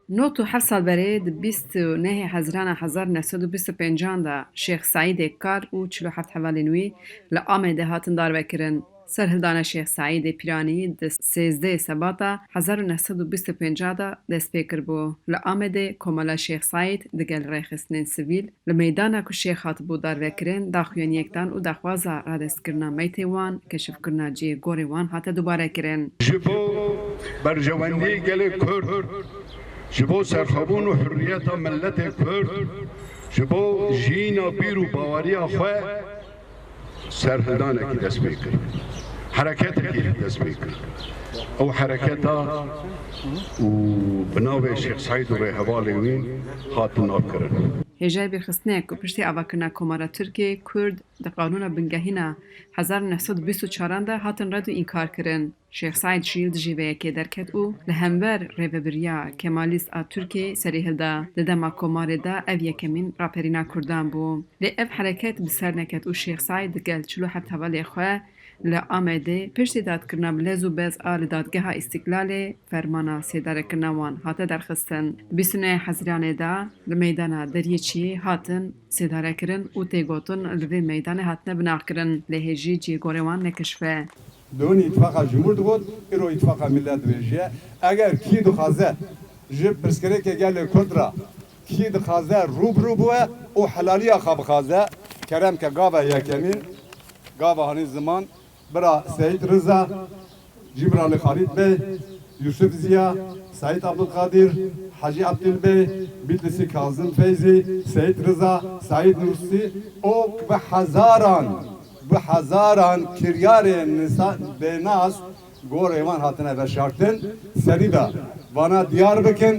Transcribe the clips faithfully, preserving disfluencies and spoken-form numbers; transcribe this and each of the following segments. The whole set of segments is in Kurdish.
Nod û heft sal berê di bîst û nehê Hezirana hezar neh sed û bîst û pêncan de Şêx Seîdê Kal û çil û heft hevalên wî li Amedê hatin darvekirin. Serhildana Şêx Seîdê Pîranî di sêzdehê Sebata hezar û neh sed û bîst û pênc de dest pê kiribû. Li Amedê Komala Şêx Seîd digel rêxistinên sivîl li meydana ku Şêx hatibû darvekirin, daxuyaniyek dan û daxwaza radestkirina meytê wan, keşifkirina cihê gorê wan hate dubare kirin. Ji bo berjewendiyê gelê Kurd, ji bo serxwebûn û hurriyeta miletê Kurd, ji bo jiyîna bîr û baweriya xwe serhildanekî dest pê kir. Hereketekî dest pê kir. Ew hereketa û bi navê Şêx Seîd û rêhevalê wî hat navkirin. Hêjayî bîrxistinê ku piştî avakirina Komara Tirkê Kurd di Qanûna Bingehîna hezar neh sed û bîst û çaran de hatin red û înkar kirin. Şêx Seîd jî li dijî vê yekê derket û li hember rêvebiriya Kemalîst a Tirkê serî hilda. Di dema Komarê de ev yekemîn raperîna Kurdan bû. Lê ev hereket bi ser neket û Şêx Seîd digel çil û heft hevalê xwe li Amedê piştî dadkirina bi lez û bez a li Dadgeha Îstîklalê fermana sêdarekirina wan hate derxistin. Di bîst û nehê Hezîranê de li meydana Deriyê Çiyê hatin sêdarekirin û tê gotin li vê meydanê hatine binaxkirin, lê hê jî cihê gorê wan nekişife. Donî îtifaqa cumhur digot, îro îtifaqa millet dibêjiye. Eger kî dixwaze ji pirsgirêkê gelê Kurd re kî dixwaze rû bi rû biwe û helaliya xwe bixwaze, kerem ke gava yekemîn, gava hanî ziman, bira Seyîd Riza, Cîbralî Xalîd Bey, Yusuf Ziya, Seyîd Abdulkadir, Hacî Abdul Bey, Bitlîsî Kazim Feyzî, Seyîd Riza, Seyîd Nûrsî û bi hezaran, bi hezaran kiryarên nisa-, bênas gorê wan hatine veşartin, serî de vana diyar bikin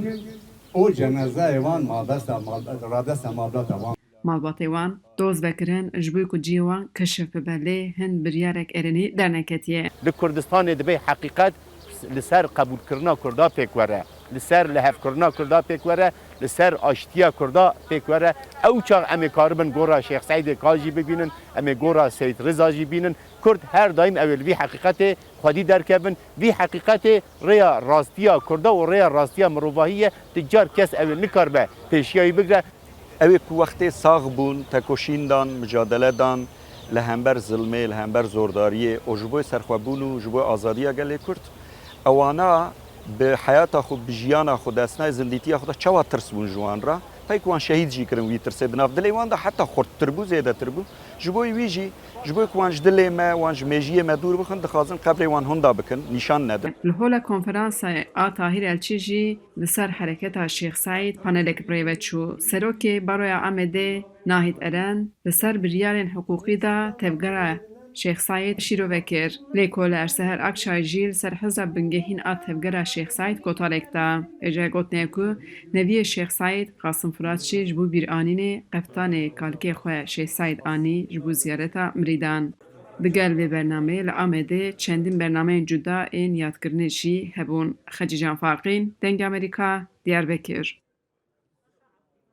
û cenazeyê wan mabesta mal-, radesta malbata wan. Malbatê wan doz vekirin ji bo ku cihê wan keşif bibe, lê hin biryarek erênî derneketiye. Li Kurdistanê dibê heqîqet li ser qebûlkirina Kurda pêk were, li ser lihevkirina Kurda pêk were, li ser aştiya Kurda pêk were. Ew çax em ê karibin gora Şêx Seîdê Kal jî bibînin, em ê gora Seyîd Riza jî bînin. Kurd her daîm ew ê li vî heqîqetê xwedî derkevin. Vî heqîqetê rêya rastiya Kurda û rêya rastiya mirovahî ye. Tu car kes ew ê nikaribe pêşiya wî bigre. Ew ê ku wextê sax bûn, tekoşîn dan, micadele dan li hember zilmê, li hember zordariyê û ji bo serxwebûn û ji bo azadiya gelê Kurd, ewana bi heyata xwe, bi jiyana xwe, desnayê zindîtiya xwe de çawa tirs bûn ji wan re? Peyk wan şehîd jî kirin wî tirsê di nav dilê wan de heta xurttir bû, zêdetir bû. Ji bo wî jî, ji bo ku wan ji dilê me, wan ji mêjiyê me dûr bixin, dixwazin qebrê wan hunda bikin, nîşan nedin. Li hola konferansê a Tahîr Elçî jî li ser hereketa Şêx Seîd panelek bi rê ve çû. Serokê Baroya Amedê Nahîd Eren li ser biryarên hiqûqî de tevgera Şêx Seîd şîrove kir. Lê Koler Seher Akçay jî li ser heza bingehîn a tevgera Şêx Seîd kotarek da. Hêjayê gotinê ye ku neviyê Şêx Seîd Qasim Firat jî ji bo bîranînê qeftanê kalikê xwe Şêx Seîd anî ji bo ziyareta mirîdan. Digel vê bernameyê li Amedê çendîn bernameyên cuda ên yadkirinê jî hebûn. Xecîcan Faqîn, Dengê Amerîka, Diyarbekir.